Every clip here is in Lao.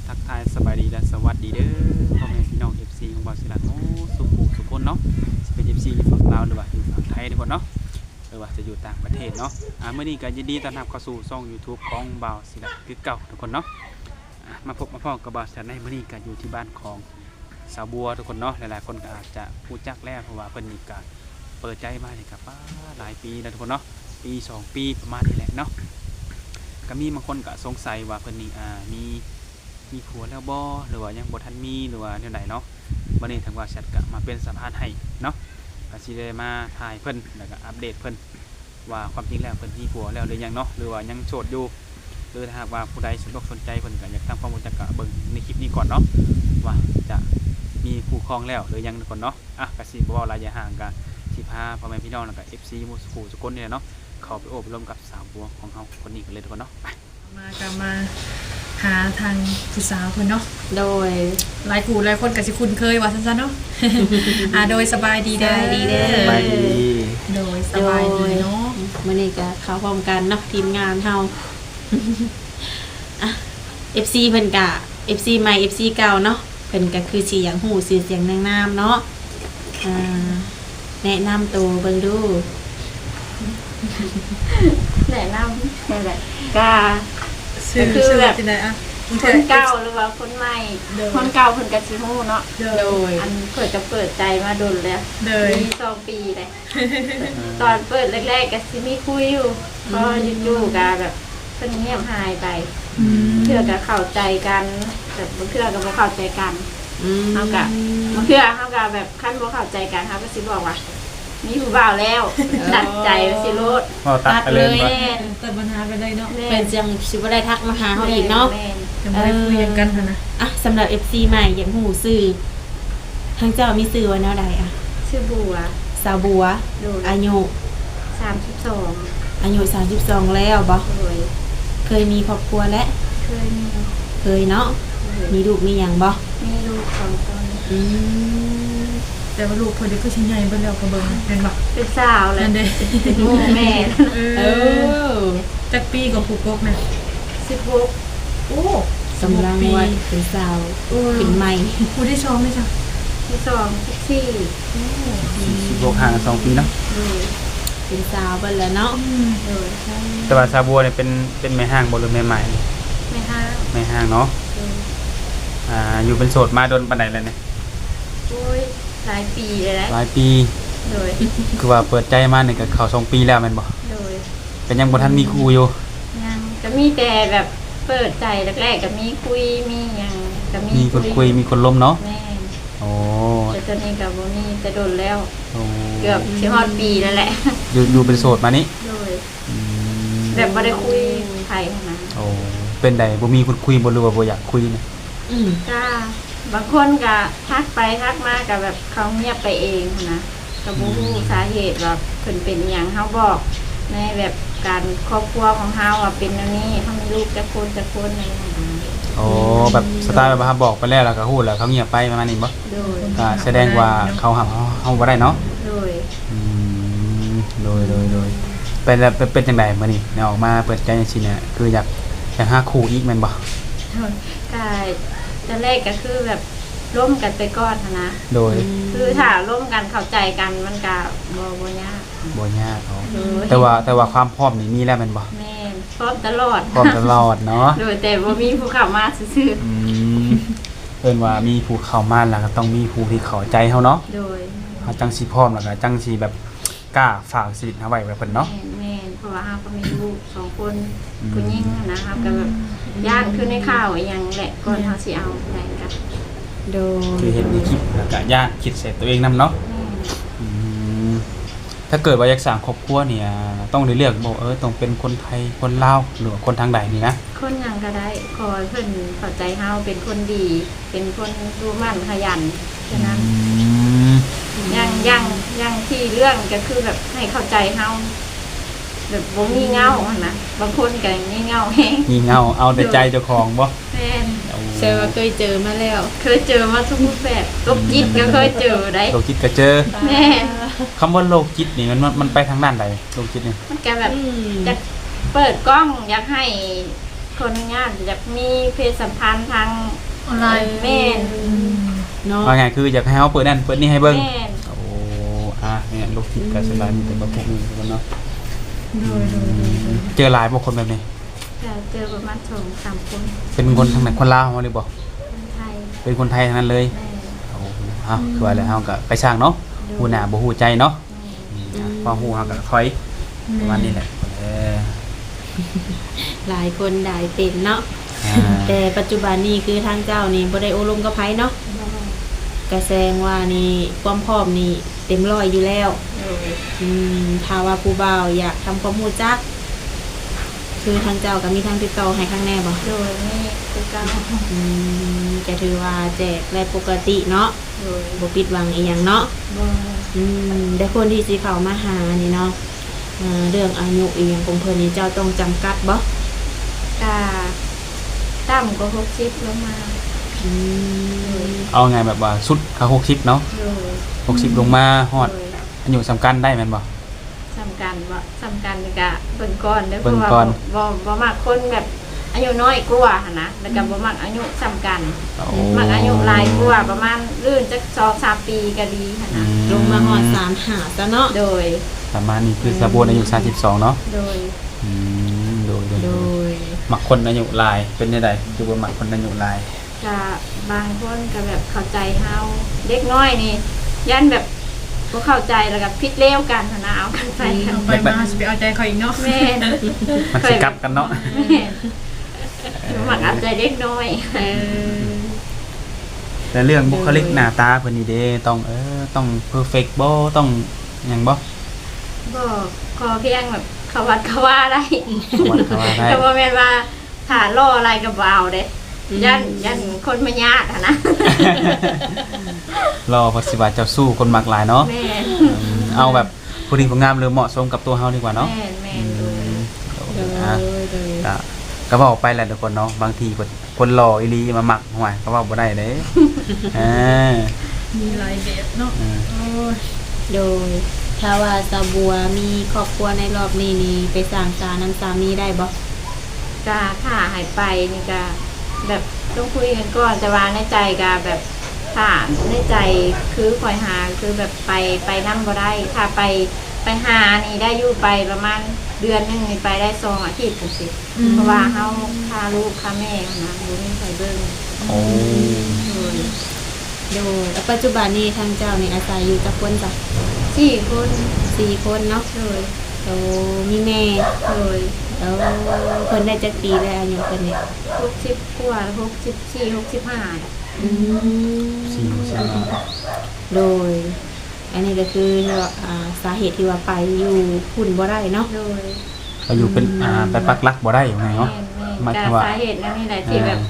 ທັກທາຍສະບາຍດີ ແລະ ສະຫວັດດີເດີ ພໍ່ແມ່ພີ່ນ້ອງ ເອັຟຊີ ຂອງບ່າວສີລັດ ໂອ້ ສູ່ຜູ້ສູ່ຄົນເນາະ ຊິເປັນ ເອັຟຊີ ຢູ່ຝັ່ງລາວ ຫຼືວ່າຢູ່ຝັ່ງໄທທຸກຄົນເນາະ ຫຼືວ່າຈະຢູ່ຕ່າງປະເທດເນາະ. ອາ ມື້ນີ້ກໍຍິນດີຕ້ອນຮັບເຂົ້າສູ່ຊ່ອງ YouTube ຂອງບ່າວສີລັດຄືເກົ່າທຸກຄົນເນາະ. ອາ ມາພົບມາພໍ້ກັບບ່າວສີລັດໃນມື້ນີ້ ກໍຢູ່ທີ່ບ້ານຂອງ ສາວບົວທຸກຄົນເນາະ. ຫຼາຍໆຄົນກໍອາດຈະຮູ້ຈັກແລ້ວ ເພາະວ່າເພິ່ນນີ້ກໍເປີດໃຈມານີ້ກໍ ປາ ຫຼາຍປີແລ້ວທຸກຄົນເນາະ ປີສອງປີປະມານນີ້ແຫຼະເນາະ. ກໍມີບາງຄົນກໍສົງໄສວ່າເພິ່ນນີ້ ອາ ມີ ມີຜົວແລ້ວບໍ່ ຫຼືວ່າຍັງບໍ່ທັນມີ ຫຼືວ່າແນວໃດເນາະ. ມື້ນີ້ທາງບ່າວສີລັດກໍມາເປັນສະພານໃຫ້ເນາະ ກໍຊິໄດ້ມາຖ່າຍເພິ່ນ ແລ້ວກໍອັບເດດເພິ່ນ ວ່າຄວາມຈິງແລ້ວເພິ່ນມີຜົວແລ້ວຫຼືຍັງເນາະ ຫຼືວ່າຍັງໂສດຢູ່ ຫຼືຖ້າຫາກວ່າຜູ້ໃດສົນອົກສົນໃຈ ເພິ່ນກໍຢາກທຳຄວາມຮູ້ຈັກ ກໍເບິ່ງໃນຄລິບນີ້ກ່ອນເນາະ ວ່າຈະມີຄູ່ຄອງແລ້ວຫຼືຍັງທຸກຄົນເນາະ. ອາ ກໍຊິບໍ່ເວົ້າຫຼາຍຢາຍຫ່າງ ກໍຊິພາພໍ່ແມ່ພີ່ນ້ອງ ແລ້ວກໍ ເອັຟຊີ ໝູ່ຄູ່ທຸກຄົນນີ້ແຫຼະເນາະ ເຂົ້າໄປໂອ້ໄປລົມກັບສາວບົວຂອງເຮົາຄົນນີ້ກັນເລີຍທຸກຄົນເນາະ. ໄປ ມາກໍມາຫາທາງຜູ້ສາວເພິ່ນເນາະ. ໂດຍ ຫຼາຍຜູ້ຫຼາຍຄົນກໍຊິຄຸ້ນເຄີຍວ່າຊັ້ນຊະເນາະ. ອາ ໂດຍ ສະບາຍດີເດີ ສະບາຍດີເດີ ສະບາຍດີ ໂດຍ ສະບາຍດີເນາະ. ມື້ນີ້ກໍເຂົ້າພ້ອມກັນເນາະ ທີມງານເຮົາ. ອາ ເອັຟຊີ ເພິ່ນກະ ເອັຟຊີ ໃໝ່ ເອັຟຊີ ເກົ່າເນາະ ເພິ່ນກະຄືຊິຢາກຮູ້ຊື່ສຽງນາງນາມເນາະ. ອາ ແນະນຳໂຕເບິ່ງດູ. ແນະນຳແນວໃດ? ກະ ຊື່ ກໍຄືແບບ ຊື່ວ່າຈັ່ງໃດອະ? ຄົນເກົ່າ ຫຼືວ່າຄົນໃໝ່? ໂດຍ ຄົນເກົ່າເພິ່ນກໍຊິຮູ້ເນາະ. ໂດຍ ໂດຍ ອັນຂ້ອຍກໍເປີດໃຈມາດົນແລ້ວ ໂດຍ ມີສອງປີແລ້ວ. ຕອນເປີດແລກໆກໍຊິມີຄຸຍຢູ່ ອືມ ພໍຢູ່ໆກໍແບບເພິ່ນງຽບຫາຍໄປ. ອືມ ເທື່ອກໍເຂົ້າໃຈກັນ ແບບບາງເທື່ອກໍບໍ່ເຂົ້າໃຈກັນ. ອືມ ເຮົາກໍ ບາງເທື່ອເຮົາກໍແບບ ຄັນບໍ່ເຂົ້າໃຈກັນ ເຮົາກໍຊິບອກວ່າ ມີຜູ້ບ່າວແລ້ວ ຕັດໃຈວ່າຊິໂລດ ເວົ້າຕັດໄປເລີຍ. ແມ່ນ ຕັດບັນຫາໄປເລີຍເນາະ. ແມ່ນ ເພິ່ນຈັ່ງຊິບໍ່ໄດ້ທັກມາຫາເຮົາອີກເນາະ. ແມ່ນ ແມ່ນ ຍັງບໍ່ໄດ້ຄຸຍຫຍັງກັນຫັ້ນນະ. ອ່ະ ສຳລັບ ເອັຟຊີ ໃໝ່ ຢາກຮູ້ຊື່ ທາງເຈົ້າມີຊື່ວ່າແນວໃດອະ? ຊື່ບົວ. ສາວບົວ. ໂດຍ. ອາຍຸ? ສາມສິບສອງ. ອາຍຸສາມສິບສອງແລ້ວບໍ? ໂດຍ. ເຄີຍມີຄອບຄົວແລ້ວ? ເຄີຍມີ. ເຄີຍເນາະ. ໂດຍ. ມີລູກມີຫຍັງບໍ? ມີລູກສອງຄົນ. ອືມ ແຕ່ວ່າລູກເພິ່ນນີ້ຄືຊິໃຫຍ່ເບິດແລ້ວ ກໍເບິ່ງແມ່ນບໍ່? ເປັນສາວແລ້ວ ນັ້ນເດ້. ໂອ້ ແມ່ນ. ເອີ ເອີ ຈັກປີກໍຜູ້ກົກນະ? ສິບຫົກ. ໂອ້ ກຳລັງວ່າເປັນສາວ ເອີ ຂຶ້ນໃໝ່. ຜູ້ທີສອງເດຊະ? ທີສອງ ສິບສີ່. ໂອ້ ສິບຫົກ ຫ່າງກັນສອງປີເນາະ. ໂດຍ. ເປັນສາວເບິດແລ້ວເນາະ. ອືມ ໂດຍ. ແຕ່ວ່າສາວບົວນີ້ເປັນ ເປັນແມ່ຮ້າງບໍ່ ຫຼືແມ່ໝ້າຍ? ແມ່ຮ້າງ. ແມ່ຮ້າງເນາະ. ໂດຍ. ອ່າ ຢູ່ເປັນໂສດມາດົນປານໃດແລ້ວນີ້? ໂອ້ຍ ຫຼາຍປີແລ້ວ. ຫຼາຍປີ. ໂດຍ. ຄືວ່າເປີດໃຈມານີ້ກໍເຂົ້າສອງປີແລ້ວແມ່ນບໍ່? ໂດຍ. ກໍຍັງບໍ່ທັນມີຄູ່ຢູ່? ຍັງ ກໍມີແຕ່ແບບເປີດໃຈແລກໆ ກໍມີຄຸຍມີຫຍັງ ກໍມີ ມີຄົນຄຸຍ ຄຸຍ ມີຄົນລົມເນາະ. ແມ່ນ. ໂອ້ ແຕ່ຕອນນີ້ກໍບໍ່ມີ ແຕ່ດົນແລ້ວ. ໂອ້ ເກືອບຊິຮອດປີແລ້ວແຫຼະ ຢູ່ ຢູ່ເປັນໂສດມານີ້. ໂດຍ. ອືມ ແບບບໍ່ໄດ້ຄຸຍໃຜຫັ້ນນະ. ໂອ້ ເປັນໃດ ບໍ່ມີຄົນຄຸຍບໍ່ ຫຼືວ່າບໍ່ຢາກຄຸຍນະ? ອືມ ກະບາງຄົນກະທັກໄປທັກມາ ກະແບບເຂົາງຽບໄປເອງຫັ້ນນະ ກະບໍ່ຮູ້ ອືມ ສາເຫດວ່າເພິ່ນເປັນອີ່ຫຍັງ. ເຮົາບອກໃນແບບການຄອບຄົວຂອງເຮົາວ່າເປັນແນວນີ້ ເຮົາມີລູກຈັກຄົນ ຈັກຄົນ ແນວນີ້ນະ. ໂອ້ ແບບສະໄຕລ໌ແບບວ່າເຮົາບອກໄປແລ້ວ ແລ້ວກະຮູ້ແລ້ວ ເຂົາງຽບໄປປະມານນີ້ບໍ? ໂດຍ. ກະສະແດງວ່າເຂົາຫາເຮົາ ເຮົາບໍ່ໄດ້ເນາະ. ໂດຍ. ອືມ ໂດຍ ໂດຍ ໂດຍ. ເປັນ ເປັນ ເປັນຈັ່ງໃດມື້ນີ້ ໄດ້ອອກມາເປີດໃຈຈັ່ງຊີ້ນະ ຄືຢາກ ຢາກຫາຄູ່ອີກແມ່ນບໍ່? ໂດຍ. ກະຕອນແລກກະຄືແບບລົມກັນໄປກ່ອນຫັ້ນນະ. ໂດຍ. ອືມ ຄືຖ້າລົມກັນເຂົ້າໃຈກັນ ມັນກະບໍ່ ບໍ່ຍາກ. ບໍ່ຍາກເນາະ. ໂດຍ. ແຕ່ວ່າ ແຕ່ວ່າຄວາມພ້ອມນີ້ມີແລ້ວແມ່ນບໍ່? ແມ່ນ. ພ້ອມຕະຫຼອດ ພ້ອມຕະຫຼອດເນາະ. ໂດຍ ແຕ່ບໍ່ມີຜູ້ເຂົ້າມາຊື່ໆ. ອືມ ເອີ້ນວ່າມີຜູ້ເຂົ້າມາແລ້ວກໍຕ້ອງມີຜູ້ທີ່ເຂົ້າໃຈເຮົາເນາະ. ໂດຍ. ເຮົາຈັ່ງຊິພ້ອມ ແລ້ວກໍຈັ່ງຊິແບບກ້າຝາກຊີວິດເຮົາໄວ້ໃຫ້ເພິ່ນເນາະ. ແມ່ນ ແມ່ນ ເພາະວ່າເຮົາກໍມີລູກສອງຄົນ ອືມ ຜູ້ຍິງຫັ້ນນະ ເຮົາກໍແບບຢ້ານ ຄືໃນຂ່າວອີ່ຫຍັງແຫຼະ ກ່ອນເຮົາຊິເອົາຜູ້ໃດກໍ ໂດຍ ຄືເຫັນໃນຄລິບ ແລ້ວກໍຢ້ານ ຄິດໃສ່ຕົວເອງນຳເນາະ. ແມ່ນ. ອືມ ຖ້າເກີດວ່າຢາກສ້າງຄອບຄົວນີ້ ອາ ຕ້ອງໄດ້ເລືອກບໍ່ ເອີ ຕ້ອງເປັນຄົນໄທ ຄົນລາວ ຫຼືວ່າຄົນທາງໃດນີ້ນະ? ຄົນຫຍັງກໍໄດ້ ຂໍໃຫ້ເພິ່ນເຂົ້າໃຈເຮົາ ເປັນຄົນດີ ເປັນຄົນດຸໝັ່ນຂະຫຍັນ ແຄ່ນັ້ນ. ອືມ ຢ່າງ ຢ່າງ ຢ່າງທີ່ເລື່ອງກໍຄືແບບໃຫ້ເຂົ້າໃຈເຮົາ ແບບບໍ່ງີ່ເຫງົາຫັ້ນນະ ບາງຄົນກໍງີ່ເຫງົາແຮງ. ງີ່ເຫງົາ ເອົາແຕ່ໃຈເຈົ້າຂອງບໍ? ແມ່ນ. ໂອ້ ແສດງວ່າເຄີຍເຈີມາແລ້ວ. ເຄີຍເຈີມາທຸກຮູບແບບ ໂລກຈິດກໍເຄີຍເຈີໄດ໋. ໂລກຈິດກໍເຈີ. ແມ່ນ. ຄຳວ່າໂລກຈິດນີ້ ມັນ ມັນ ມັນໄປທາງດ້ານໃດ ໂລກຈິດນີ້? ມັນກໍແບບ ອືມ ຢາກເປີດກ້ອງ ຢາກໃຫ້ ຂໍອະນຸຍາດ ຢາກມີເພດສຳພັນທາງອອນລາຍ. ແມ່ນ. ອືມ ເນາະ ວ່າງ່າຍຄືຢາກໃຫ້ເຮົາເປີດນັ້ນເປີດນີ້ໃຫ້ເບິ່ງ. ແມ່ນ. ໂອ້ ອ່າ ແມ່ນ ໂລກຈິດກໍສ່ວນຫຼາຍມີແຕ່ພວກນີ້ເນາະ. ໂດຍ ໂດຍ ໂດຍ ໂດຍ. ເຈີຫຼາຍບໍ່ຄົນແບບນີ້? ກໍເຈີປະມານສອງສາມຄົນ. ເປັນຄົນທາງໃດ? ຄົນລາວເຮົານີ້ບໍ່? ຄົນໄທ. ເປັນຄົນໄທທັງນັ້ນເລີຍ? ແມ່ນ. ໂອ້ ເອົາ ຄືວ່າແຫຼະ ເຮົາກໍໄປຊ່າງເນາະ. ໂດຍ. ຮູ້ໜ້າບໍ່ຮູ້ໃຈເນາະ. ອືມ ອືມ ອືມ ພໍຮູ້ເຮົາກໍຖອຍ. ແມ່ນ. ປະມານນີ້ແຫຼະ. ເອີ ຫຼາຍຄົນຫຼາຍເປັນເນາະ. ອ່າ ແຕ່ປັດຈຸບັນນີ້ຄືທາງເຈົ້ານີ້ບໍ່ໄດ້ໂອ້ລົມກັບໃຜເນາະ? ບໍ່. ກະແສດງວ່ານີ້ຄວາມພ້ອມນີ້ເຕັມຮ້ອຍຢູ່ແລ້ວ. ໂດຍ. ອືມ ຖ້າວ່າຜູ້ບ່າວຢາກທຳຄວາມຮູ້ຈັກ ຄືທາງເຈົ້າກໍມີທາງຕິດຕໍ່ໃຫ້ທາງແນ່ບໍ່? ໂດຍ ມີຄືເກົ່າ. ອືມ ກະຖືວ່າແຈກໄດ້ປົກກະຕິເນາະ. ໂດຍ. ບໍ່ຜິດຫວັງອີ່ຫຍັງເນາະ. ບໍ່. ອືມ ແຕ່ຄົນທີ່ຊິເຂົ້າມາຫານີ້ເນາະ ເອີ ເລື່ອງອາຍຸອີ່ຫຍັງຂອງເພິ່ນນີ້ ເຈົ້າຕ້ອງຈຳກັດບໍ່? ກະຕ່ຳກວ່າຫົກສິບລົງມາ. ອືມ ໂດຍ. ເອົາງ່າຍແບບວ່າສຸດກໍຫົກສິບເນາະ. ໂດຍ. ຫົກສິບລົງມາຮອດ ໂດຍ ອາຍຸສ່ຳກັນໄດ້ແມ່ນບໍ່? ສ່ຳກັນບໍ່? ສ່ຳກັນນີ້ກະເບິ່ງກ່ອນເດີ້. ເບິ່ງກ່ອນ. ເພາະວ່າບໍ່ ບໍ່ ບໍ່ມັກຄົນແບບອາຍຸນ້ອຍກວ່າຫັ້ນນະ ແລ້ວກະ ອືມ ບໍ່ມັກອາຍຸສ່ຳກັນ. ໂອ້ ມັກອາຍຸຫຼາຍກວ່າ ປະມານລື່ນຈັກສອງສາມປີກະດີຫັ້ນນະ. ອືມ ລົງມາຮອດສາມຫ້າຊະເນາະ. ໂດຍ. ປະມານນີ້ຄື ອືມ ສາວບົວອາຍຸສາມສິບສອງເນາະ. ໂດຍ. ອືມ ໂດຍ ໂດຍ ໂດຍ. ມັກຄົນອາຍຸຫຼາຍເປັນແນວໃດ? ຄືບໍ່ມັກຄົນອາຍຸຫຼາຍ? ກະບາງຄົນກະແບບເຂົ້າໃຈເຮົາ ເດັກນ້ອຍນີ້ຢ້ານແບບບໍ່ເຂົ້າໃຈ ແລ້ວກະຜິດແລ້ວກັນຫັ້ນນະ. ເອົາກັນໄປ ອືມ ເອົາໄປມາຊິໄປເອົາໃຈເຂົາອີກເນາະ. ແມ່ນ. ມັນຊິກັບກັນເນາະ. ແມ່ນ. ມັກເອົາໃຈເດັກນ້ອຍ. ເອີ ແຕ່ເລື່ອງບຸກຄະລິກ ໂດຍ ໜ້າຕາເພິ່ນນີ້ເດ ຕ້ອງ ເອີ ຕ້ອງເພີເຟັກບໍ່? ຕ້ອງຫຍັງບໍ່? ບໍ່ ຂໍພຽງແບບເຂົ້າວັດເຂົ້າວາໄດ້. ເຂົ້າວັດເຂົ້າວາໄດ້. ກໍບໍ່ແມ່ນວ່າ ຖ້າຫຼໍ່ຫຼາຍກໍບໍ່ເອົາເດ້. ອືມ ຢ້ານ ຢ້ານຄົນມາຍາດຫັ້ນນະ. ຫຼໍ່ເພິ່ນຊິວ່າເຈົ້າຊູ້ ຄົນມັກຫຼາຍເນາະ. ແມ່ນ. ອືມ ເອົາແບບຜູ້ດີຜູ້ງາມ ຫຼືເໝາະສົມກັບຕົວເຮົາດີກວ່າເນາະ. ແມ່ນ ແມ່ນ. ອືມ ໂດຍ ໂດຍ ໂດຍ ອ່ະ ໂດຍ ກະ ກະເວົ້າໄປແຫຼະທຸກຄົນເນາະ ບາງທີເພິ່ນ ຄົນຫຼໍ່ອີ່ຫຼີມາມັກ ໂອ້ຍ ກໍເວົ້າບໍ່ໄດ້ເດ້. ເອີ ມີຫຼາຍແບບເນາະ. ເອີ ໂອ້ຍ ໂດຍ ຖ້າວ່າສາວບົວມີຄອບຄົວໃນລອບນີ້ນີ້ ໄປສ້າງສານຳສາມີໄດ້ບໍ່? ກະຖ້າໃຫ້ໄປນີ້ກະແບບຕ້ອງຄຸຍກັນກ່ອນ ແຕ່ວ່າໃນໃຈກະແບບ ຖ້າໃນໃຈຄືຂ້ອຍຫາ ຄືແບບໄປ ໄປນຳບໍ່ໄດ້. ຖ້າໄປ ໄປຫານີ້ໄດ້ຢູ່ ໄປປະມານເດືອນໜຶ່ງນີ້ໄປໄດ້ສອງອາທິດຈັ່ງຊີ້. ອືມ ເພາະວ່າເຮົາຄາລູກຄາແມ່ຫັ້ນນະ ບໍ່ມີໃຜເບິ່ງ. ໂອ້ ໂດຍ ໂດຍ. ແລ້ວປັດຈຸບັນນີ້ທາງເຈົ້ານີ້ອາໄສຢູ່ຈັກຄົນຊະ? ສີ່ຄົນ. ສີ່ຄົນເນາະ. ໂດຍ. ໂອ້ ມີແມ່. ໂດຍ. ໂອ້ ເພິ່ນໄດ້ຈັກປີແລ້ວອາຍຸເພິ່ນນີ້? ຫົກສິບກວ່າ ຫົກສິບສີ່ ຫົກສິບຫ້າ. ອືມ ສີ່ ຫົກສິບຫ້າ. ໂດຍ. ອັນນີ້ກໍຄືທີ່ວ່າ ອ່າ ສາເຫດທີ່ວ່າໄປຢູ່ພຸ້ນບໍ່ໄດ້ເນາະ. ໂດຍ. ໄປຢູ່ເປັນ ອືມ ອ່າ ໄປປັກຫຼັກບໍ່ໄດ້ວ່າໄງເນາະ. ແມ່ນໆ ໝາຍຄວາມວ່າ ກໍສາເຫດແນວນີ້ແຫຼະທີ່ແບບ ອ່າ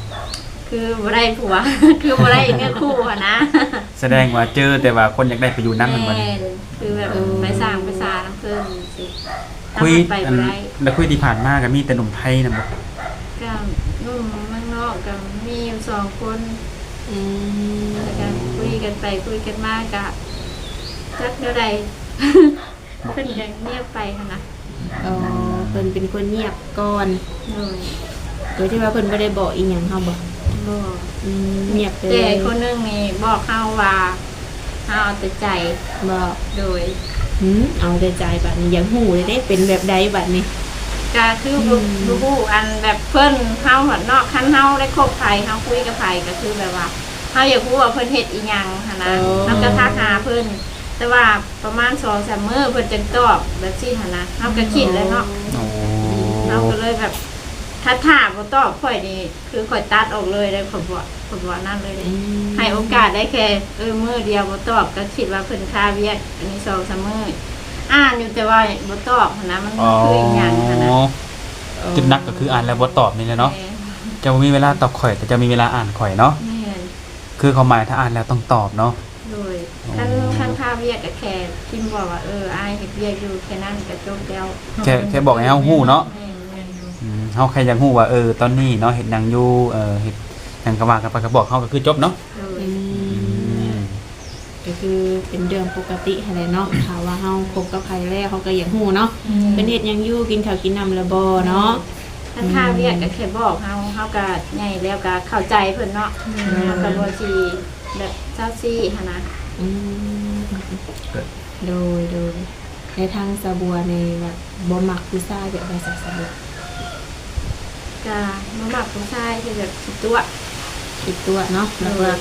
ຄືບໍ່ໄດ້ຜົວ ຄືບໍ່ໄດ້ເນື້ອຄູ່ຫັ້ນນະ. ສະແດງວ່າເຈີແຕ່ວ່າຄົນຢາກໄດ້ໄປຢູ່ນຳແມ່ນບໍ່ນີ້? ແມ່ນ ຄືແບບ ເອີ ໄປສ້າງໄປສານຳເພິ່ນຈັ່ງຊີ້. ຄຸຍ ໄປບໍ່ໄດ້ ອັນ ແລ້ວຄຸຍທີ່ຜ່ານມາກໍມີແຕ່ໜຸ່ມໄທນຳບໍ່? ກໍໜຸ່ມເມືອງນອກກໍມີຢູ່ສອງຄົນ. ອືມ ແລ້ວກໍຄຸຍກັນໄປຄຸຍກັນມາກໍຈັກແນວໃດ ເພິ່ນກໍງຽບໄປຫັ້ນນະ. ອໍ ເພິ່ນເປັນຄົນງຽບກ່ອນ. ໂດຍ. ໂດຍທີ່ວ່າເພິ່ນບໍ່ໄດ້ບອກອີ່ຫຍັງເຮົາບໍ່? ບໍ່. ອືມ ງຽບໄປເລີຍ. ແຕ່ຄົນໜຶ່ງນີ້ບອກເຮົາວ່າ ເຮົາເອົາແຕ່ໃຈ. ບໍ່? ໂດຍ. ຫື ເອົາແຕ່ໃຈ ບາດນີ້ຢາກຮູ້ເດ້ ເປັນແບບໃດບາດນີ້? ກະຄື ອືມ ບໍ່ ບໍ່ຮູ້ ອັນແບບເພິ່ນ ເຮົາຫັ້ນເນາະ ຄັນເຮົາໄດ້ຄົບໃຜ ເຮົາຄຸຍກັບໃຜ ກະຄືແບບວ່າ ເຮົາຢາກຮູ້ວ່າເພິ່ນເຮັດອີ່ຫຍັງຫັ້ນນະ. ອໍ ເຮົາກະທັກຫາເພິ່ນ ແຕ່ວ່າປະມານສອງສາມມື້ເພິ່ນຈຶ່ງຕອບ ແບບຊີ້ຫັ້ນນະ ເຮົາກະຄິດແລ້ວເນາະ. ອໍ ເຮົາກະເລີຍແບບ ຖ້າ ຖ້າບໍ່ຕອບຂ້ອຍນີ້ ຄືຂ້ອຍຕັດອອກເລີຍເດ້ ຂ້ອຍບໍ່ ຂ້ອຍບໍ່ອັນນັ້ນເລີຍເດ້. ອືມ ໃຫ້ໂອກາດໄດ້ແຄ່ ເອີ ມື້ດຽວບໍ່ຕອບ ກໍຄິດວ່າເພິ່ນຄາວຽກ ອັນນີ້ສອງສາມມື້ ອ່ານຢູ່ແຕ່ວ່າບໍ່ຕອບຫັ້ນນະ ມັນ ອໍ ຄືອີ່ຫຍັງຫັ້ນນະ. ອໍ ຈຸດໜັກກໍຄືອ່ານແລ້ວບໍ່ຕອບນີ້ແຫຼະເນາະ. ແມ່ນ. ເຈົ້າບໍ່ມີເວລາຕອບຂ້ອຍ ແຕ່ເຈົ້າມີເວລາອ່ານຂ້ອຍເນາະ. ແມ່ນ. ຄືຄວາມໝາຍ ຖ້າອ່ານແລ້ວຕ້ອງຕອບເນາະ. ໂດຍ. ໂອ້ ຄັນ ຄັນຄາວຽກກໍແຄ່ພິມບອກວ່າ ເອີ ອ້າຍເຮັດວຽກຢູ່ ແຄ່ນັ້ນກໍຈົບແລ້ວ. ແຄ່ ແຄ່ບອກໃຫ້ເຮົາຮູ້ເນາະ. ແມ່ນ ແມ່ນຢູ່. ອືມ ເຮົາແຄ່ຢາກຮູ້ວ່າ ເອີ ຕອນນີ້ເນາະ ເຮັດຫຍັງຢູ່ ເອີ ເຮັດຫຍັງກໍວ່າກັນໄປ ກໍບອກເຮົາກໍຄືຈົບເນາະ. ໂດຍ. ອືມ ກໍຄືເປັນເລື່ອງປົກກະຕິຫັ້ນແຫຼະເນາະ ຖ້າວ່າເຮົາຄົບກັບໃຜແລ້ວ ເຮົາກໍຢາກຮູ້ເນາະ. ອືມ ເພິ່ນເຮັດຫຍັງຢູ່ ກິນເຂົ້າກິນນ້ຳແລ້ວບໍ່ເນາະ. ຄັນຄາວຽກກໍແຄ່ບອກເຮົາ ເຮົາກໍໃຫຍ່ແລ້ວກໍເຂົ້າໃຈເພິ່ນເນາະ ແມ່ນ ເຮົາກໍບໍ່ຊິແບບເຊົາຊີ້ຫັ້ນນະ. ອືມ ໂດຍ ໂດຍ ແລະ ທາງສາວບົວນີ້ແບບບໍ່ມັກຜູ້ຊາຍແບບໃດຊະສາວບົວ? ກະບໍ່ມັກຜູ້ຊາຍທີ່ແບບຂີ້ຕົວະ ຂີ້ຕົວະເນາະ ແລ້ວກໍ ໂດຍ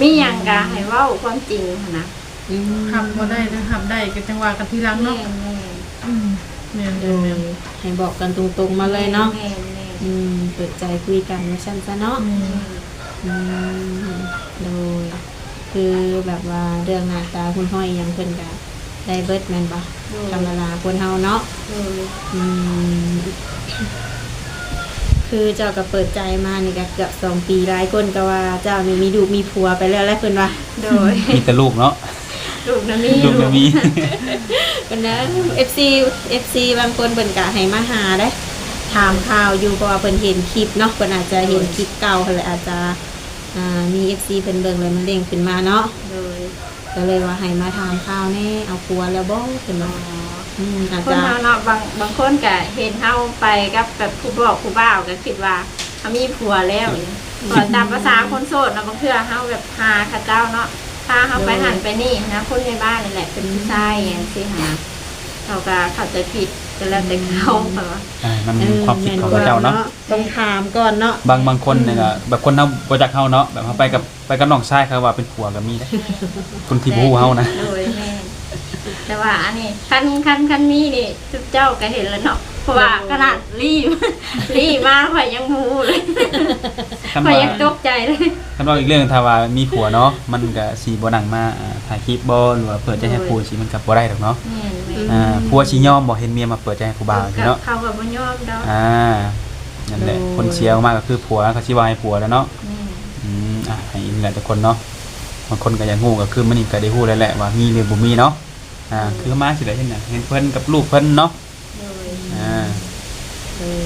ມີຫຍັງກະໃຫ້ເວົ້າຄວາມຈິງຫັ້ນນະ. ອືມ ຮັບບໍ່ໄດ້ ຫຼື ຮັບໄດ້ກໍຈັ່ງວ່າກັນທີຫຼັງເນາະ. ແມ່ນໆ ອືມ ແມ່ນໆ ໂດຍ ແມ່ນ ໃຫ້ບອກກັນຕົງໆມາເລີຍເນາະ. ແມ່ນໆ ອືມ ເປີດໃຈຄຸຍກັນວ່າຊັ້ນຊະເນາະ. ແມ່ນ ອືມ ໂດຍ ຄືແບບວ່າເລື່ອງໜ້າຕາຮຸ່ນຮ້ອຍອີ່ຫຍັງເພິ່ນກະໄດ້ເບິດແມ່ນບໍ່? ໂດຍ ທຳມະດາຄົນເຮົາເນາະ. ໂດຍ ອືມ ຄືເຈົ້າກໍເປີດໃຈມານີ້ກໍເກືອບສອງປີ ຫຼາຍຄົນກໍວ່າເຈົ້ານີ້ມີລູກມີຜົວໄປແລ້ວແຫຼະເພິ່ນວ່າ. ໂດຍ ມີແຕ່ລູກເນາະ. ລູກນະມີ ລູກນະມີ ເພິ່ນນະ ເອັຟຊີ ເອັຟຊີບາງຄົນເພິ່ນກະໃຫ້ມາຫາເດ້ ຖາມຂ່າວຢູ່ ເພາະວ່າເພິ່ນເຫັນຄລິບເນາະ ເພິ່ນອາດຈະເຫັນ ໂດຍ ຄລິບເກົ່າຫັ້ນແຫຼະ ອາດຈະ ອ່າ ມີເອັຟຊີເພິ່ນເບິ່ງແລ້ວມັນເດ້ງຂຶ້ນມາເນາະ. ໂດຍ ກໍເລີຍວ່າໃຫ້ມາຖາມຂ່າວແດ່ ເອົາຜົວແລ້ວບໍ່ ເພິ່ນວ່າ. ອໍ ອືມ ອາດຈະ ຄົນເຮົາເນາະ ບາງ ບາງຄົນກະເຫັນເຮົາໄປກັບແບບຜູ້ບອກຜູ້ບ່າວ ກໍຄິດວ່າເຮົາມີຜົວແລ້ວ. ອືມ ເພາະຕາມພາສາຄົນໂສດເນາະ ບາງເທື່ອເຮົາແບບຫາເຂົາເຈົ້າເນາະ ພາເຮົາໄປ ໂດຍ ຫັ້ນໄປນີ້ນະ ຄົນໃນບ້ານນີ້ແຫຼະເປັນ ອືມ ຜູ້ຊາຍ ຫຍັງຊີ້ຫັ້ນນະ ເຂົາກໍເຂົ້າໃຈຜິດ ກໍແລ້ວແຕ່ເຂົາ ອືມ ເຂົາວ່າ. ອ່າ ມັນ ເອີ ຄວາມຄິດຂອງເຂົາເຈົ້າເນາະ ແມ່ນ ຕ້ອງຖາມກ່ອນເນາະ. ບາງ ບາງຄົນນີ້ກໍ ອືມ ແບບຄົນເຮົາບໍ່ຈັກເຮົາເນາະ ແບບເຮົາໄປກັບ ໄປກັບນ້ອງຊາຍເຂົາວ່າເປັນຜົວກໍມີເດ້ ແມ່ນ ຄົນທີ່ບໍ່ຮູ້ເຮົານະ. ໂດຍ ແມ່ນ ແຕ່ວ່າອັນນີ້ ຄັນ ຄັນ ຄັນມີນີ້ ຈຸບເຈົ້າກໍເຫັນແລ້ວເນາະ ເພາະວ່າ ໂດຍ ຂະໜາດລີ້ ລີ້ມາຂ້ອຍຍັງບໍ່ຮູ້ເລີຍ ຂ້ອຍຍັງຕົກໃຈເລີຍ. ຄັນເວົ້າອີກເລື່ອງ ຖ້າວ່າມີຜົວເນາະ ມັນກໍຊິບໍ່ນັ່ງມາ ອ່າ ຖ່າຍຄລິບບໍ່ ຫຼືວ່າເປີດໃຈໃຫ້ ໂດຍ ຜູ້ ຊິມັນກໍບໍ່ໄດ້ດອກເນາະ. ແມ່ນໆ ອ່າ ອືມ ຜົວຊິຍອມບໍ່ ເຫັນເມຍມາເປີດໃຈໃຫ້ຜູ້ບ່າວຊີ້ເນາະ? ເຂົາກໍບໍ່ຍອມດອກ. ອ່າ ນັ້ນແຫຼະ ໂດຍ ຜົນເສຍອອກມາກໍຄືຜົວ ເຂົາຊິເວົ້າໃຫ້ຜົວແຫຼະເນາະ. ແມ່ນ ອືມ ອ່າ ໃຫ້ນີ້ແຫຼະທຸກຄົນເນາະ ບາງຄົນກໍຢາກຮູ້ ກໍຄືມື້ນີ້ກໍໄດ້ຮູ້ແລ້ວແຫຼະວ່າມີຫຼືບໍ່ມີເນາະ. ອ່າ ໂດຍ ຄືມາຊິໄດ້ເຫັນຫຍັງ ເຫັນເພິ່ນກັບລູກເພິ່ນເນາະ. ໂດຍ ອ່າ ໂດຍ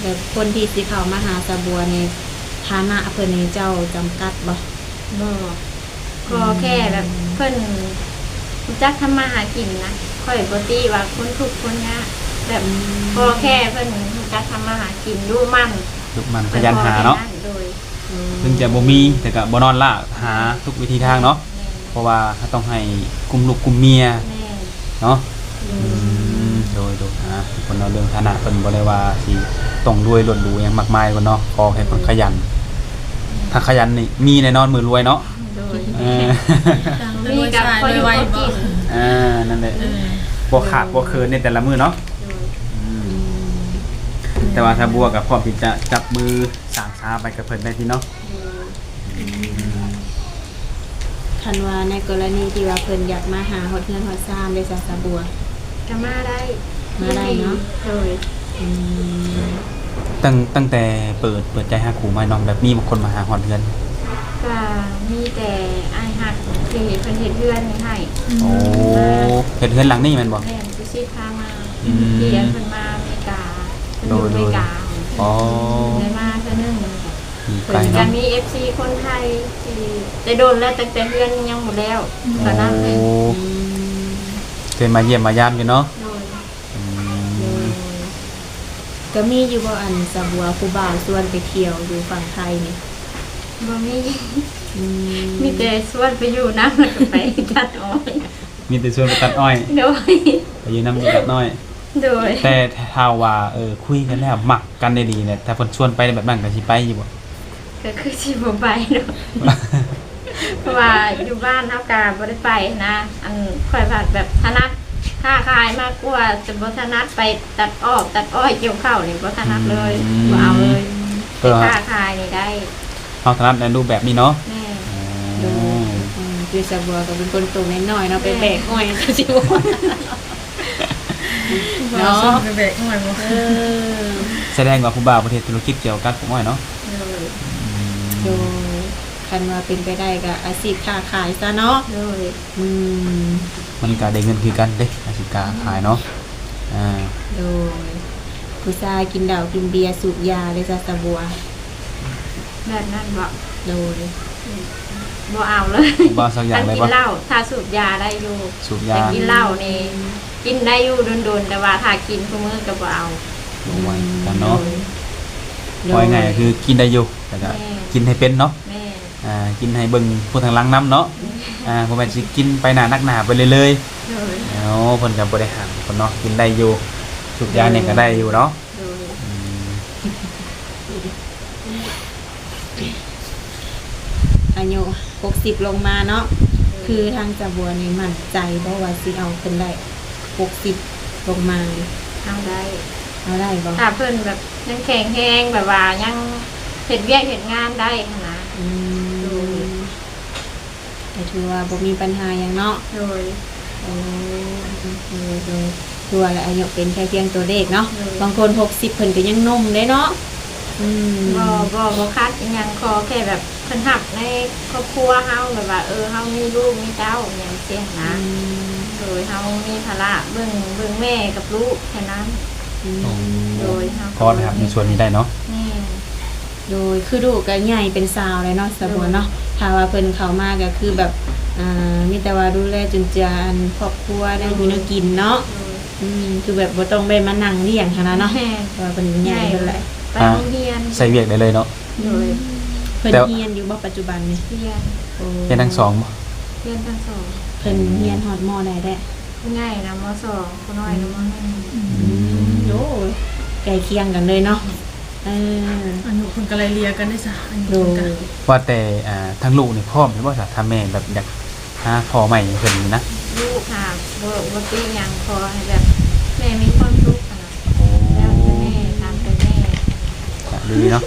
ແລ້ວຄົນທີ່ຊິເຂົ້າມາຫາສາວບົວນີ້ ຖານະເພິ່ນນີ້ເຈົ້າຈຳກັດບໍ່? ບໍ່ ຂໍແຄ່ແບບ ອືມ ເພິ່ນຮູ້ຈັກທຳມາຫາກິນນະ ຂ້ອຍບໍ່ຕິວ່າຄົນທຸກຄົນຍາກ ແບບ ອືມ ຂໍແຄ່ເພິ່ນຮູ້ຈັກທຳມາຫາກິນ ດຸໝັ່ນ ດຸໝັ່ນ ຂະຫຍັນຫາເນາະ. ໂດຍ ອືມ ເຖິງຈະບໍ່ມີ ແຕ່ກໍບໍ່ນອນລ້າ ຫາທຸກວິທີທາງເນາະ. ແມ່ນ ເພາະວ່າເຮົາຕ້ອງໃຫ້ກຸ້ມລູກກຸ້ມເມຍ ແມ່ນ ເນາະ. ອືມ ອືມ ໂດຍ ໂດຍ ອ່າ ຄົນເຮົາເລື່ອງຖານະເພິ່ນບໍ່ໄດ້ວ່າຊິຕ້ອງລວຍລ້ວນຫຼູຫຍັງມາກມາຍເພິ່ນເນາະ ຂໍແຄ່ເພິ່ນຂະຫຍັນ. ແມ່ນ ຖ້າຂະຫຍັນນີ້ມີແນ່ນອນມື້ລວຍເນາະ. ໂດຍ ເອີ ມີກັບພໍຢູ່ພໍກິນ. ອ່າ ນັ້ນແຫຼະ ເອີ ບໍ່ຂາດບໍ່ເຂີນໃນແຕ່ລະມື້ເນາະ. ໂດຍ ອືມ ອືມ ແຕ່ວ່າສາວບົວກໍພ້ອມທີ່ຈະຈັບມືສ້າງສາໄປກັບເພິ່ນໄດ້ຕິເນາະ. ໂດຍ ອືມ ຄັນວ່າໃນກໍລະນີທີ່ວ່າເພິ່ນຢາກມາຫາຮອດເຮືອນຮອດຊານເດ້ຊະ ສາວບົວ? ກໍມາໄດ້ ມາໄດ້ເນາະ. ໂດຍ ອືມ ຕັ້ງ ຕັ້ງແຕ່ເປີດ ເປີດໃຈຮັກຄູມາເນາະ ແບບມີຄົນມາຫາຮອດເຮືອນ? ກໍມີແຕ່ອ້າຍຮັກທີ່ເພິ່ນເຮັດເຮືອນໃຫ້. ໂອ້ ເຮັດເຮືອນຫຼັງນີ້ແມ່ນບໍ່? ແມ່ນ ຜູ້ຊິດພາມາ. ອືມ ທີ່ອັນເພິ່ນມາອາເມລິກາ ເພິ່ນຢູ່ອາເມລິກາ. ອໍ ໄດ້ມາເທື່ອໜຶ່ງ. ຢູ່ໄກເນາະ ກໍມີເອັຟຊີຄົນໄທທີ່ ແຕ່ດົນແລ້ວ ຕັ້ງແຕ່ເຮືອນຍັງບໍ່ແລ້ວ ອືມ ຕອນນັ້ນ. ໂອ້ ອືມ ເຄີຍມາຢ້ຽມມາຢາມຢູ່ເນາະ. ໂດຍ ອືມ ໂດຍ ກໍມີຢູ່ບໍ່ ອັນສາວບົວ ຜູ້ບ່າວຊວນໄປທ່ຽວຢູ່ຝັ່ງໄທນີ້? ບໍ່ມີ. ອືມ ມີແຕ່ຊວນໄປຢູ່ນຳ ແລ້ວກໍໄປຕັດອ້ອຍ. ມີແຕ່ຊວນໄປຕັດອ້ອຍ. ໂດຍ ໄປຢູ່ນຳຢູ່ຕັດອ້ອຍ. ໂດຍ ແຕ່ຖ້າວ່າ ເອີ ຄຸຍກັນແລ້ວມັກກັນອີ່ຫຼີນີ້ ຖ້າເພິ່ນຊວນໄປແບບນັ້ນກໍຊິໄປຢູ່ບໍ່? ກໍຄືຊິບໍ່ໄປເນາະ ເພາະວ່າຢູ່ບ້ານເຮົາກໍບໍ່ໄດ້ໄປນະ. ອັນ ຂ້ອຍພັດແບບຖະໜັດຄ້າຂາຍມາກກວ່າ ຈະບໍ່ຖະໜັດໄປຕັດອອກຕັດອ້ອຍ ກ່ຽວເຂົ້ານີ້ ບໍ່ຖະໜັດເລີຍ. ອືມ ບໍ່ເອົາເລີຍ. ແຕ່ຄ້າຂາຍນີ້ໄດ້ ເຮົາຖະໜັດໃນຮູບແບບນີ້ເນາະ. ແມ່ນ ອໍ ໂດຍ ອືມ ຄືສາວບົວກໍເປັນຄົນໂຕນ້ອຍໆເນາະ ໄປແບກອ້ອຍ ແມ່ນ ກໍຊິບໍ່ ເນາະ ໄປແບກອ້ອຍບໍ່? ເອີ ສະແດງວ່າຜູ້ບ່າວເພິ່ນເຮັດທຸລະກິດກ່ຽວກັບປູກອ້ອຍເນາະ. ໂດຍ ອືມ ໂດຍ ຄັນວ່າເປັນໄປໄດ້ກໍອາຊີບຄ້າຂາຍຊະເນາະ. ໂດຍ ອືມ ມັນກໍໄດ້ເງິນຄືກັນເດ້ ອາຊີບຄ້າຂາຍເນາະ. ອ່າ ໂດຍ ຜູ້ຊາຍກິນເຫຼົ້າກິນເບຍສູບຢາເດ້ຊະ ສາວບົວ? ແບບນັ້ນບໍ? ໂດຍ ບໍ່ເອົາເລີຍ ບໍ່ເອົາສັກຢ່າງເລີຍບໍ? ຄັນກິນເຫຼົ້າ ຖ້າສູບຢາໄດ້ຢູ່ ສູບຢາ ແຕ່ກິນເຫຼົ້ານີ້ ອືມ ກິນໄດ້ຢູ່ດົນໆ ແຕ່ວ່າຖ້າກິນຄູ່ມື້ກໍບໍ່ເອົາ. ບໍ່ວ່າກັນເນາະ. ໂດຍ ເວົ້າງ່າຍໆ ໂດຍ ຄືກິນໄດ້ຢູ່ ແລ້ວກໍ ແມ່ນ ກິນໃຫ້ເປັນເນາະ. ແມ່ນ ອ່າ ກິນໃຫ້ເບິ່ງຜູ້ທາງຫຼັງນຳເນາະ. ແມ່ນ ອ່າ ບໍ່ແມ່ນຊິກິນໄປໜ້າໜັກໜາໄປເລື້ອຍໆ. ໂດຍ ເອົາ ເພິ່ນກໍບໍ່ໄດ້ຫ້າມເພິ່ນເນາະ ກິນໄດ້ຢູ່ ສູບຢານີ້ກໍໄດ້ຢູ່ເນາະ. ໂດຍ ອືມ ອາຍຸຫົກສິບລົງມາເນາະ. ໂດຍ ຄືທາງສາວບົວນີ້ໝັ້ນໃຈບໍ່ວ່າຊິເອົາເພິ່ນໄດ້ຫົກສິບລົງມານີ້? ເອົາໄດ້ ເອົາໄດ້ບໍ່? ຖ້າເພິ່ນແບບຍັງແຂງແຮງ ແບບວ່າຍັງເຮັດວຽກເຮັດງານໄດ້ຫັ້ນນະ. ອືມ ໂດຍ ກໍຖືວ່າບໍ່ມີບັນຫາຫຍັງເນາະ. ໂດຍ ໂອ້ ໂດຍ ໂດຍ ຄືວ່າແຫຼະ ອາຍຸເປັນແຄ່ພຽງຕົວເລກເນາະ. ໂດຍ ບາງຄົນຫົກສິບເພິ່ນກໍຍັງໜຸ່ມເດ້ເນາະ. ອືມ ບໍ່ ບໍ່ ບໍ່ຂັດອີ່ຫຍັງ ຂໍແຄ່ແບບເພິ່ນຮັບໃນຄອບຄົວເຮົາ ແບບວ່າ ເອີ ເຮົາມີລູກມີເຕົ້າຫຍັງຊີ້ນະ. ອືມ ໂດຍ ເຮົາມີພາລະເບິ່ງ ເບິ່ງແມ່ກັບລູກແຄ່ນັ້ນ. ອືມ ໂອ້ ໂດຍ ເຮົາກໍ ພໍໄດ້ຮັບໃນສ່ວນນີ້ໄດ້ເນາະ. ແມ່ນ ໂດຍ ຄືລູກກໍໃຫຍ່ເປັນສາວແລ້ວເນາະ ສາວບົວເນາະ. ໂດຍ ຖ້າວ່າເພິ່ນເຂົ້າມາກໍຄືແບບ ອ່າ ມີແຕ່ວ່າດູແລຈຸນເຈືອ ອັນ ຄອບຄົວ ແນວຢູ່ແນວກິນເນາະ. ໂດຍ ອືມ ຄືແບບບໍ່ຕ້ອງໄດ້ມານັ່ງລ້ຽງຫັ້ນນະເນາະ. ແມ່ນ ເພາະວ່າເພິ່ນໃຫຍ່ເບິດແຫຼະ ໄປໂຮງຮຽນ ໃສ່ວຽກໄດ້ເລີຍເນາະ. ໂດຍ ເພິ່ນ ແຕ່ ຮຽນຢູ່ບໍ່ປັດຈຸບັນນີ້? ຮຽນ ໂອ້ ຮຽນທັງສອງບໍ່? ຮຽນທັງສອງ. ເພິ່ນຮຽນຮອດ ມໍ ໃດແດ່? ຜູ້ໃຫຍ່ນະ ມໍສອງ ຜູ້ນ້ອຍນະ ມໍໜຶ່ງ. ອືມ ອືມ ໂອ້ ໃກ້ຄຽງກັນເລີຍເນາະ. ເອີ ອາຍຸເພິ່ນກໍໄລ່ເລ່ຍກັນເດ້ຊະ ອາຍຸເພິ່ນກໍ ໂດຍ ວ່າແຕ່ ອ່າ ທາງລູກນີ້ພ້ອມຢູ່ບໍ່ຊະ ຖ້າແມ່ແບບຢາກຫາພໍ່ໃໝ່ໃຫ້ເພິ່ນນີ້ນະ? ລູກຫາ ບໍ່ ບໍ່ຕິຫຍັງ ຂໍໃຫ້ແບບແມ່ມີຄວາມສຸກຫັ້ນນະ. ໂອ້ ແລ້ວແຕ່ແມ່ ຕາມໃຈແມ່ ສາທຸເນາະ.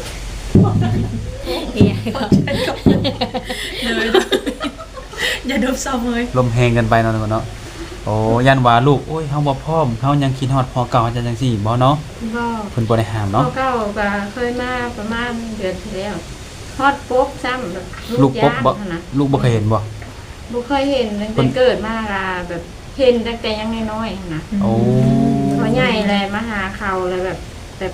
ເອີ ໂດຍ ໂດຍ ຢ່າດົບເສົ້າເມີຍ ລົມແຮງເກີນໄປເນາະ ທຸກຄົນເນາະ. ໂອ້ ຢ້ານວ່າລູກ ໂອ້ຍ ເຮົາບໍ່ພ້ອມ ເຮົາຍັງຄິດຮອດພໍ່ເກົ່າ ເຮົາຈະຈັ່ງຊີ້ບໍ່ເນາະ? ບໍ່ ເພິ່ນບໍ່ໄດ້ຫ້າມເນາະ. ພໍ່ເກົ່າກໍເຄີຍມາປະມານເດືອນທີ່ແລ້ວ ຮອດປົກຊ້ຳ ແບບ ລູກປົກບໍ່? ລູກຢ້ານຫັ້ນນະ. ລູກບໍ່ເຄີຍເຫັນບໍ່? ບໍ່ເຄີຍເຫັນ ຕັ້ງແຕ່ເກີດມາລະ ແບບເຫັນຕັ້ງແຕ່ຍັງນ້ອຍໆຫັ້ນນະ. ໂອ້ ພໍໃຫຍ່ແລ້ວມາຫາເຂົາ ແລ້ວແບບ ແບບ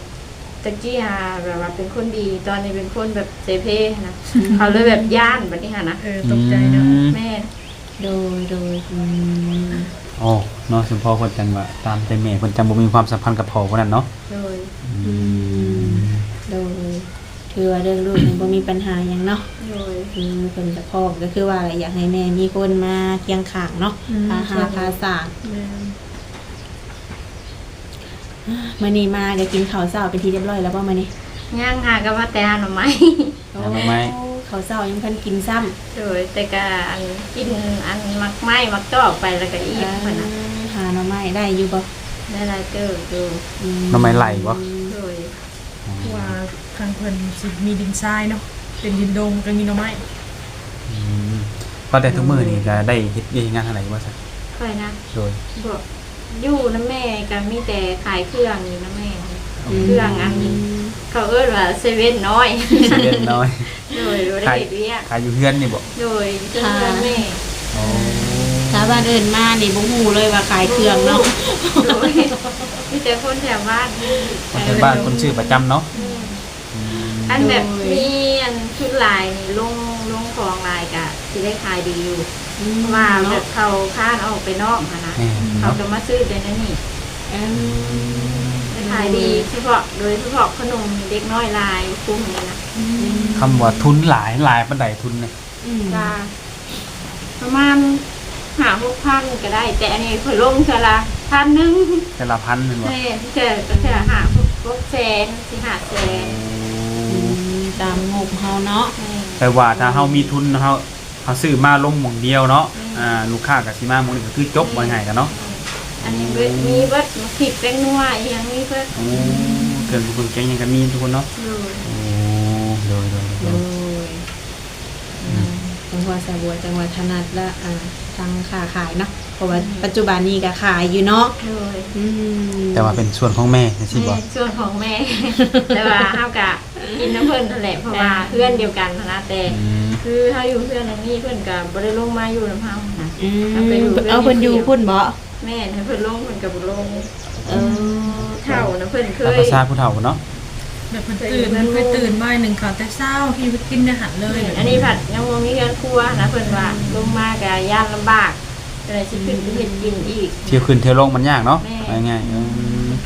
ແຕ່ກີ້ຫາແບບວ່າເປັນຄົນດີ ຕອນນີ້ເປັນຄົນແບບເສເພຫັ້ນນະ. ອືມ ເຂົາເລີຍແບບຢ້ານບັດນີ້ຫັ້ນນະ. ເອີ ຕົກໃຈເນາະ. ອືມ ແມ່ນ ໂດຍ ໂດຍ ອືມ ໂອ້ ເນາະ ສົມພໍເພິ່ນຈັ່ງວ່າຕາມໃຈແມ່ ເພິ່ນຈັ່ງບໍ່ມີຄວາມສຳພັນກັບພໍ່ຜູ້ນັ້ນເນາະ. ໂດຍ ອືມ ອືມ ໂດຍ ຖືວ່າເລື່ອງລູກນີ້ບໍ່ມີບັນຫາຫຍັງເນາະ. ໂດຍ ຄືເພິ່ນກໍພ້ອມ ກໍຄືວ່າແຫຼະ ຢາກໃຫ້ແມ່ມີຄົນມາຄຽງຂ້າງເນາະ. ອືມ ພາຫາພາສາ. ແມ່ນ ມື້ນີ້ມາກໍກິນເຂົ້າເຊົ້າເປັນທີ່ຮຽບຮ້ອຍແລ້ວບໍ່ມື້ນີ້? ຍັງ ຫາກໍວ່າແຕ່ຫາໜໍ່ໄມ້. ໂອ້ ຫາໜໍ່ໄມ້ ເຂົ້າເຊົ້າຍັງບໍ່ທັນກິນຊ້ຳ. ໂດຍ ແຕ່ກໍອັນ ກິນອັນໝາກໄມ້ໝາກຕອກໄປແລ້ວກໍອີ່ມ. ເອີ ຫັ້ນນະ ຫາໜໍ່ໄມ້ໄດ້ຢູ່ບໍ່? ໄດ້ຫຼາຍເຕີບຢູ່. ອືມ ໜໍ່ໄມ້ໄລ່ບໍ່? ໂດຍ ເພາະວ່າທາງເພິ່ນຊິມີດິນຊາຍເນາະ ເປັນດິນດົງກໍມີໜໍ່ໄມ້. ອືມ ວ່າແຕ່ທຸກມື້ນີ້ກໍໄດ້ເຮັດວຽກເຮັດງານທາງໃດຢູ່ບໍ່ຊະ? ຂ້ອຍນະ? ໂດຍ ບໍ່ ຢູ່ນຳແມ່ກໍມີແຕ່ຂາຍເຄື່ອງຢູ່ນຳແມ່. ອືມ ເຄື່ອງອັນ ເຂົາເອີ້ນວ່າເຊເວັ່ນນ້ອຍ. ເຊເວັ່ນນ້ອຍ. ໂດຍ ບໍ່ໄດ້ເຮັດວຽກ. ຂາຍ ຂາຍຢູ່ເຮືອນນີ້ບໍ່? ໂດຍ ຢູ່ເຮືອນແມ່. ອໍ ຖ້າບ້ານອື່ນມານີ້ບໍ່ຮູ້ເລີຍວ່າຂາຍເຄື່ອງເນາະ. ໂດຍ ມີແຕ່ຄົນແຖວບ້ານ. ຄົນແຖວບ້ານ ຄົນຊື້ປະຈຳເນາະ. ແມ່ນ ອືມ ອັນແບບ ໂດຍ ມີອັນທຶນຫຼາຍນີ້ ລົງ ລົງຂອງຫຼາຍກະຊິໄດ້ຂາຍດີຢູ່. ອືມ ເພາະວ່າ ເນາະ ແບບເຂົາຄ້ານອອກໄປນອກຫັ້ນນະ. ແມ່ນ ເຂົາ ເນາະ ກໍມາຊື້ແຕ່ໃນນີ້. ອືມ ໄດ້ຂາຍດີ. ໂດຍ ສະເພາະ ໂດຍສະເພາະຂະໜົມເດັກນ້ອຍຫຼາຍ ກຸ່ມນີ້ນະ. ອືມ ຄຳວ່າທຶນຫຼາຍ ຫຼາຍປານໃດທຶນນີ້? ອືມ ກະປະມານຫ້າຫົກພັນກໍໄດ້ ແຕ່ອັນນີ້ຂ້ອຍລົງເທື່ອລະພັນໜຶ່ງ. ເທື່ອລະພັນແມ່ນບໍ່? ແມ່ນ ເທື່ອ ເທື່ອຫ້າຫົກແສນ ສີ່ຫ້າແສນ. ໂອ້ ອືມ ຕາມງົບເຮົາເນາະ. ແມ່ນ ແຕ່ວ່າຖ້າເຮົາມີທຶນ ເຮົາ ເຮົາຊື້ມາລົງໝ່ອງດຽວເນາະ. ແມ່ນ ອ່າ ລູກຄ້າກໍຊິມາໝ່ອງນີ້ກໍຄືຈົບ. ແມ່ນ ວ່າງ່າຍກັນເນາະ. ແມ່ນ ອັນນີ້ເບິດ ໂອ້ ມີເບິດ ໝາກພິກ ແປ້ງນົວ ອີ່ຫຍັງມີເບິດ. ໂອ້ ເຄື່ອງປຸງແກງຫຍັງກໍມີທຸກຄົນເນາະ. ໂດຍ ໂອ້ ໂດຍ ໂດຍ ໂດຍ ໂດຍ. ອືມ ອືມ ຈັ່ງວ່າສາວບົວຈັ່ງວ່າຖະໜັດລະ ອ່າ ທາງຄ້າຂາຍເນາະ ເພາະວ່າ ອືມ ປັດຈຸບັນນີ້ກໍຂາຍຢູ່ເນາະ. ໂດຍ ອືມ ແຕ່ວ່າເປັນສ່ວນຂອງແມ່ຈັ່ງຊີ້ບໍ່? ແມ່ນ ສ່ວນຂອງແມ່ ແຕ່ວ່າເຮົາກະກິນນຳເພິ່ນຫັ້ນແຫຼະ ເພາະວ່າ ອ່າ ເຮືອນດຽວກັນຫັ້ນນະ ແຕ່ ອືມ ຄືເຮົາຢູ່ເຮືອນຫຼັງນີ້ ເພິ່ນກະບໍ່ໄດ້ລົງມາຢູ່ນຳເຮົານະ. ອືມ ເຮົາໄປຢູ່ເຮືອນ ເອົາເພິ່ນຢູ່ພຸ້ນບໍ່? ແມ່ນ ໃຫ້ເພິ່ນລົງເພິ່ນກໍບໍ່ລົງ. ເອີ ເຖົ້ານະ ເພິ່ນເຄີຍ ຕາມພາສາຜູ້ເຖົ້າເນາະ ແບບເພິ່ນຕື່ນ ເພິ່ນເຄີຍຕື່ນມາໜຶ່ງເຂົ້າແຕ່ເຊົ້າ ກິນແຕ່ຫັ້ນເລີຍ. ແມ່ນ ອັນນີ້ພັດຍັງບໍ່ມີເຮືອນຄົວນະ ເພິ່ນວ່າ ອືມ ລົງມາກໍຢ້ານລຳບາກ. ກໍເລີຍຊິຂຶ້ນໄປເຮັດກິນອີກ ທ່ຽວຂຶ້ນທ່ຽວລົງມັນຍາກເນາະ ແມ່ນ ເອົາງ່າຍໆ ເອີ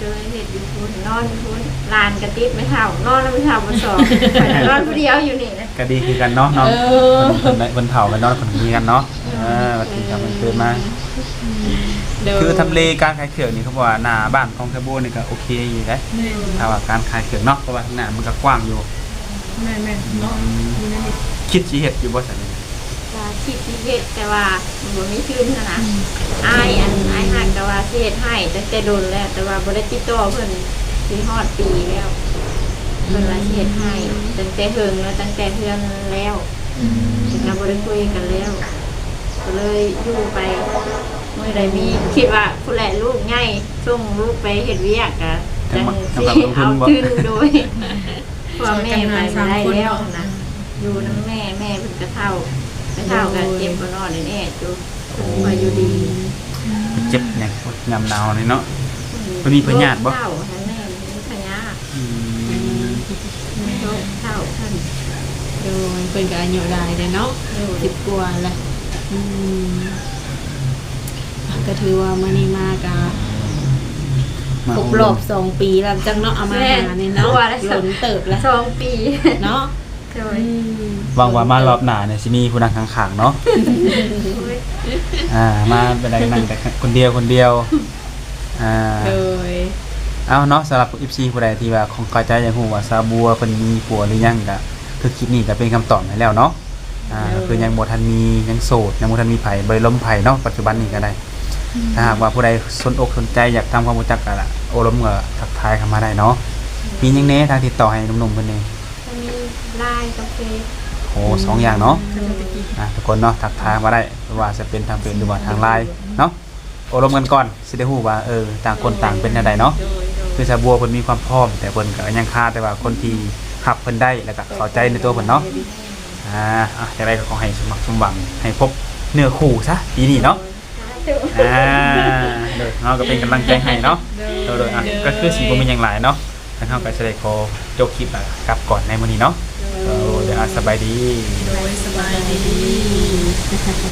ກໍເລີຍເຮັດຢູ່ພຸ້ນ ນອນຢູ່ພຸ້ນ ຫຼານກໍຕິດແມ່ເຖົ້າ ນອນນຳແມ່ເຖົ້າບໍ່ສອງ ຂ້ອຍກໍນອນຜູ້ດຽວຢູ່ນີ້ນະ ກໍດີຄືກັນເນາະນ້ອງ ເອີ ເພິ່ນ ເພິ່ນໄດ້ ເພິ່ນເຖົ້າກໍນອນເພິ່ນກໍມີກັນເນາະ ເອີ ເອີ ບັດກິນຂ້າວມື້ຕື່ນມາ ໂດຍ ຄືທຳເລການຂາຍເຄື່ອງນີ້ ເຂົາບອກວ່າໜ້າບ້ານຂອງຊາໂບນີ້ກໍໂອເຄຢູ່ເດ້ ແມ່ນ ຖ້າວ່າການຂາຍເຄື່ອງເນາະ ເພາະວ່າທາງໜ້າມັນກໍກວ້າງຢູ່ ແມ່ນໆ ເນາະ ອືມ ຢູ່ໃນນີ້ ຄິດຊິເຮັດຢູ່ບໍ່ຊັ້ນ? ວ່າຄິດຊິເຮັດ ແຕ່ວ່າບໍ່ມີທຶນຫັ້ນນະ ອືມ ອ້າຍ ອັນ ອ້າຍຮັກກໍວ່າຊິເຮັດໃຫ້ຕັ້ງແຕ່ດົນແລ້ວ ແຕ່ວ່າບໍ່ໄດ້ຕິດຕໍ່ເພິ່ນ ຊິຮອດປີແລ້ວ ເພິ່ນວ່າຊິເຮັດໃຫ້ ອືມ ຕັ້ງແຕ່ເຫິງແລ້ວ ຕັ້ງແຕ່ເຮືອນແລ້ວ ອືມ ແຕ່ກໍບໍ່ໄດ້ຄຸຍກັນແລ້ວ ກໍເລີຍຢູ່ໄປ ມື້ໃດມີ ຄິດວ່າພຸ້ນແຫຼະ ລູກໃຫຍ່ ສົ່ງລູກໄປເຮັດວຽກ ກໍຈັ່ງ ຈັ່ງຊິເອົາທຶນ ໂດຍ ເພາະວ່າແມ່ໄປບໍ່ໄດ້ແລ້ວນະ ຢູ່ນຳແມ່ ແມ່ເພິ່ນກໍເຖົ້າ ແມ່ເຖົ້າກໍເຈັບບໍ່ນອນແອດໆຢູ່ ເພິ່ນບໍ່ຄ່ອຍຢູ່ດີ ເຈັບຫຍັງຍາມໜາວນີ້ເນາະ ເພິ່ນມີພະຍາດບໍ່? ເຖົ້າຫັ້ນແມ່ນ ມີພະຍາດ ອືມ ໂລກເຖົ້າເພິ່ນ ໂດຍ ເພິ່ນກໍອາຍຸຫຼາຍແລ້ວເນາະ ໂດຍ ສິບກວ່າແລ້ວ ອືມ ກໍຖືວ່າມື້ນີ້ມາກໍ ມາ ຄົບຮອບສອງປີແລ້ວຈັກເນາະ ເອົາມາ ແມ່ນ ຫານີ້ເນາະ ຄືວ່າແຫຼະ ດົນເຕີບແລ້ວ ສອງປີເນາະ ໂດຍ ອືມ ຫວັງວ່າມາຮອບໜ້ານີ້ຊິມີຜູ້ນັ່ງຂ້າງໆເນາະ ໂອ້ຍ ອ່າ ມາໄປໄດ້ນັ່ງແຕ່ຄົນດຽວ ຄົນດຽວ ອ່າ ໂດຍ ເອົາເນາະ ສຳລັບເອັຟຊີຜູ້ໃດທີ່ວ່າຂ້ອງຄາໃຈຢາກຮູ້ວ່າຊາບົວເພິ່ນມີຜົວຫຼືຍັງ ກໍຄືຄລິບນີ້ກໍເປັນຄຳຕອບໃຫ້ແລ້ວເນາະ ອ່າ ໂດຍ ກໍຄືຍັງບໍ່ທັນມີ ຍັງໂສດ ຍັງບໍ່ທັນມີໃຜ ບໍ່ໄດ້ລົມໃຜເນາະ ປັດຈຸບັນນີ້ກໍໄດ້ ອືມ ຖ້າຫາກວ່າຜູ້ໃດສົນອົກສົນໃຈ ຢາກທຳຄວາມຮູ້ຈັກ ກໍລະ ໂອ້ລົມກໍທັກທາຍເຂົ້າມາໄດ້ເນາະ ອືມ ມີຫຍັງແດ່ທາງຕິດຕໍ່ໃຫ້ໜຸ່ມໆເພິ່ນນີ້? ກໍມີ LINE ກັບເຟສ ໂອ້ ສອງຢ່າງເນາະ ອືມ ອ່າ ທຸກຄົນເນາະ ທັກທາຍມາໄດ້ ບໍ່ວ່າຈະເປັນທາງເຟສ ຫຼືວ່າທາງ LINE ເນາະ ໂອ້ລົມກັນກ່ອນ ຊິໄດ້ຮູ້ວ່າ ເອີ ຕ່າງຄົນຕ່າງເປັນແນວໃດເນາະ ໂດຍ ໂດຍ ຄືຊາບົວເພິ່ນມີຄວາມພ້ອມ ແຕ່ເພິ່ນກໍຍັງຄາແຕ່ວ່າຄົນທີ່ຮັບເພິ່ນໄດ້ ແລ້ວກໍເຂົ້າໃຈໃນຕົວເພິ່ນເນາະ ອ່າ ອ່ະ ຈັ່ງໃດກໍຂໍໃຫ້ສົມຫວັງ ສົມຫວັງ ໃຫ້ພົບເນື້ອຄູ່ຊະປີນີ້ເນາະ ໂດຍ ສາທຸ ອ່າ ໂດຍ ເຮົາກໍເປັນກຳລັງໃຈໃຫ້ເນາະ ໂດຍ ໂດຍ ໂດຍ ອ່ະ ໂດຍ ກໍຄືຊິບໍ່ມີຫຍັງຫຼາຍເນາະ ທາງເຮົາກໍຊິໄດ້ຂໍຈົບຄລິບ ແລ້ວກັບກ່ອນໃນມື້ນີ້ເນາະ ໂດຍ ໂດຍ ອ່ະ ສະບາຍດີ ໂດຍ ສະບາຍດີ.